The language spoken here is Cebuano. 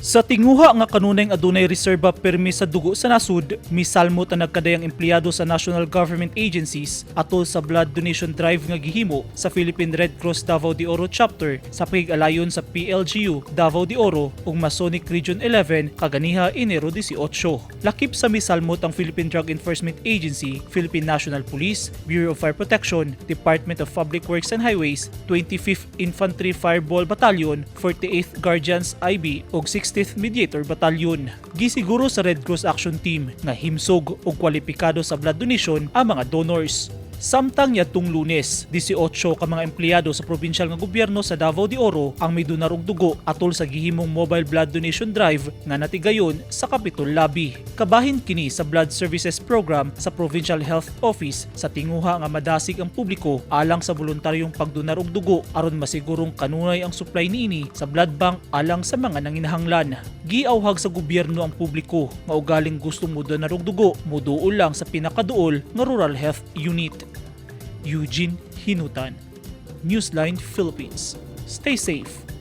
Sa tinguha nga kanunay adunay reserba permi sa dugo sa nasud, misalmot ang nagkadayang empleyado sa national government agencies atol sa blood donation drive nga gihimo sa Philippine Red Cross Davao de Oro Chapter sa pakig-alayon sa PLGU Davao de Oro ug Masonic Region 11 kaganiha Enero 18. Lakip sa misalmot ang Philippine Drug Enforcement Agency, Philippine National Police, Bureau of Fire Protection, Department of Public Works and Highways, 25th Infantry Fireball Battalion, 48th Guardians IB ug 60th Mediator Battalion. Gisiguro sa Red Cross Action Team nga himsog ug kwalipikado sa blood donation ang mga donors. Samtang yadtong Lunes, 18 ka mga empleyado sa probinsyal nga gobyerno sa Davao de Oro ang midonar og dugo atol sa gihimong mobile blood donation drive nga natigayon sa Capitol Lobby. Kabahin kini sa Blood Services Program sa Provincial Health Office sa tinguha nga madasig ang publiko alang sa voluntaryong pagdonar og dugo aron masigurong kanunay ang supply niini sa blood bank alang sa mga nanginahanglan. Giawhag sa gobyerno ang publiko nga ugaling gustong modonar og dugo, moduol lang sa pinakaduol nga Rural Health Unit. Eugene Hinutan, Newsline Philippines. Stay safe.